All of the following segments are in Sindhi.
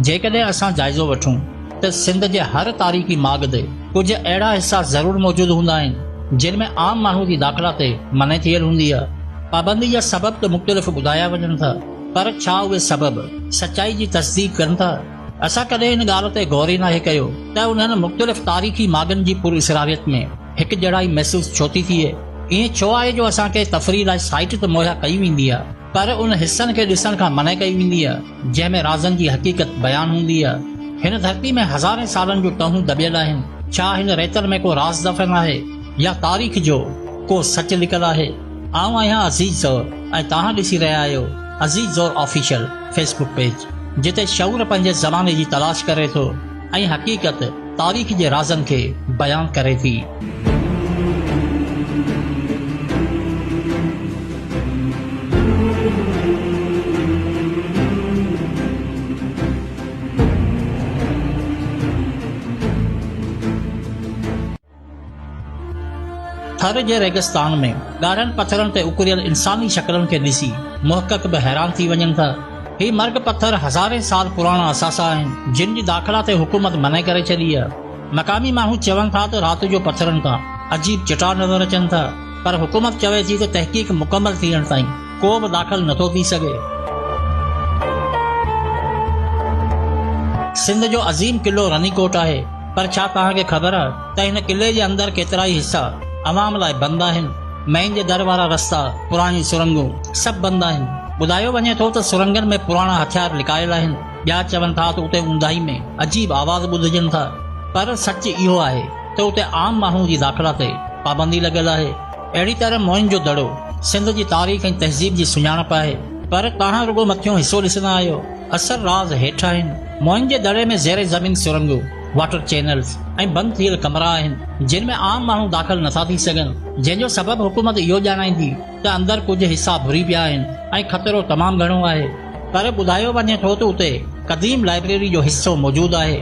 جيڪڏهن اسان جائزو وٺون ته سنڌ جي هر تاريخي ماڳ تي ڪجهه اهڙا حصا ضرور موجود هوندا آهن، جن ۾ عام ماڻهو جي داخلا تي منع ٿيل هوندي آهي. پابندي جا سبب ته مختلف ٻڌايا وڃن ٿا، پر ڇا اهي سبب سچائي جي تصديق ڪن ٿا؟ اسان ڪڏهن ان ڳالهه تي غور ئي ناهي ڪيو ته انهن مختلف تاريخي ماڳن جي پراسراريت ۾ هڪجهڙائي محسوس ڇو ٿي ٿئي؟ ائين ڇو آهي جو اسان کي تفريح لاء سائيٽ ته مهيا ڪئي ويندي آهي، پر ان حصن کي ڏسڻ کان منع ڪئي ويندي آهي، جنهن ۾ رازن جي حقيقت بيان هوندي آهي. هن ڌرتي ۾ هزارين سالن جون تهون دٻيل آهن. ڇا هن ريتن ۾ ڪو راز دفن آهي يا تاريخ جو ڪو سچ لڪل آهي؟ آئون آهيان عزيز زئور ۽ توهان ڏسي رهيا آهيو Aziz Zaur official Facebook page, جتي شعور پنهنجي زماني جي تلاش ڪري ٿو ۽ حقيقت تاريخ جي رازن کي بيان ڪري ٿي. ٿر جي ريگستان ۾ ڳاڙهن پٿرن تي اڪريل انساني شڪلن کي ڏسي محقق به حيران ٿي وڃن ٿا. هي مرگ پٿر هزارين سال پراڻا اثاثا آهن، جن جي داخلا تي حڪومت منع ڪري ڇڏي آهي. مقامي ماڻهو چون ٿا ته رات جو پٿرن تان عجيب چٽا نظر اچن ٿا، پر حڪومت چوي ٿي ته تحقيق مڪمل ٿيڻ تائين ڪو به داخل نٿو ٿي سگهي. سنڌ جو عظيم قلعو رني ڪوٽ آهي، پر ڇا توهان کي خبر آهي ته هن قلعي جي اندر ڪيترائي حصا عوام لاء بند آهن؟ مئين جي در وارا رستا، پراڻيون سرنگون سڀ بند آهن. ٻڌايو وڃي ٿو ته سرنگن ۾ پراڻا هٿيار لڪايل آهن. ٻيا چون ٿا ته اتي اونداهي ۾ عجيب آواز ٻڌجن ٿا. پر سچ اهو آهي ته اتي عام ماڻهو جي داخلا تي پابندي لڳل آهي. اهڙي طرح موئن جو دڙو سنڌ جي تاريخ ۽ تهذيب جي سڃاڻپ آهي. پر توهان رڳو مٿيون حصو ڏسندا آهيو. اصل راز هيٺ آهن. موئن جي دڙي ۾ زير زمين سرنگون، واٽر چينلز ۽ بند ٿيل ڪمرا آهن، جن ۾ عام ماڻهو داخل نٿا ٿي سگهن، جنهن جو سبب حڪومت اهو ڄاڻائيندي ته اندر ڪجهه حصا ڀري پيا آهن ۽ خطرو تمام گهڻو آهي. پر ٻڌايو وڃي ٿو ته اتي قديم لائبريري جو حصو موجود آهي.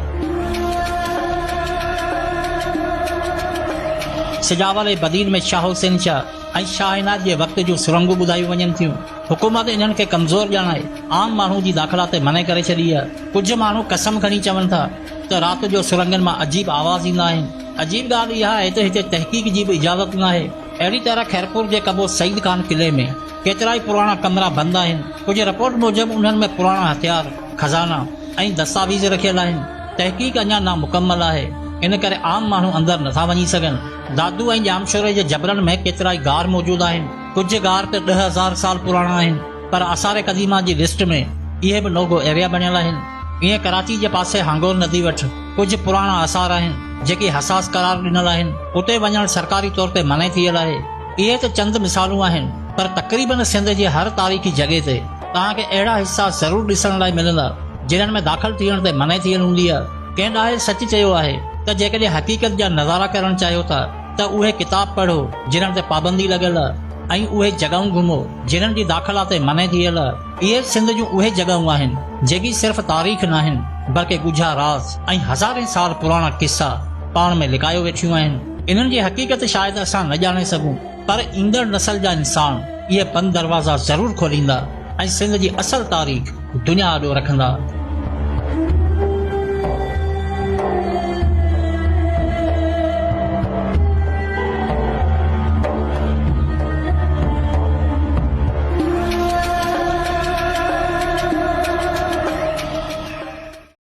سجاول ۽ بدين ۾ شاهه حسين شاهه ۽ شاهه عنايت جي وقت جون سرنگون ٻڌايون وڃن ٿيون. حڪومت انهن کي ڪمزور ڄاڻائي عام ماڻهو جي داخلا تي منع ڪري ڇڏي آهي. ڪجهه ماڻهو قسم کڻي چون ٿا ته رات جو سرنگن مان عجيب آواز ايندا آهن. عجيب ڳالهه اها آهي ته هتي تحقيق جي به اجازت ناهي. اهڙي طرح خيرپور جي قبو سعيد خان قلعي ۾ ڪيترائي پراڻا ڪمرا بند آهن. ڪجهه رپورٽ موجب انهن ۾ پراڻا هٿيار، خزانا ۽ دستاويز رکيل آهن. تحقيق اڃا نامڪمل آهي، ان ڪري عام ماڻهو اندر نٿا وڃي سگهن. دادو ۽ ڄامشوري جي جبلن ۾ ڪيترائي غار موجود آهن. ڪجهه غار ته 10,000 سال پراڻا آهن، پر آثار قديمه جي لسٽ ۾ اهي به نو گو ايريا بڻيل آهن. ائين ڪراچي جي پاسي هانگور ندي وٽ ڪجهه پراڻا آثار آهن، جيڪي حساس قرار ڏنل آهن. اتي وڃڻ سرڪاري طور تي منع ٿيل آهي. اهي ته چند مثالون آهن، پر تقريبن سنڌ جي هر تاريخي جڳهه تي توهان کي اهڙا حصا ضرور ڏسڻ لاء ملندا، جنھن ۾ داخل ٿيڻ تي منع ٿيل هوندي آهي. ڪنهن ڏاهي سچ چيو آهي ته جيڪڏهن حقيقت جا نظارا ڪرڻ چاهيو ٿا ته اهي ڪتاب پڙهو جنھن تي پابندي لڳل آهي ۽ اهي جڳهون گهمو جنھن جي داخلا تي منع ٿيل آهي. اهي سنڌ جون اهي جڳهون آهن جيڪي صرف تاريخ ناهن بلڪه ڳجها راز ۽ هزارين سال پراڻا قصا پاڻ ۾ لڪايو ويٺيون آهن. انهن جي حقيقت شايد اسان نه ڄاڻي سگهون پر ايندڙ نسل جا انسان اهي بند دروازا ضرور کوليندا ۽ سنڌ جي اصل تاريخ دنيا آڏو رکندا.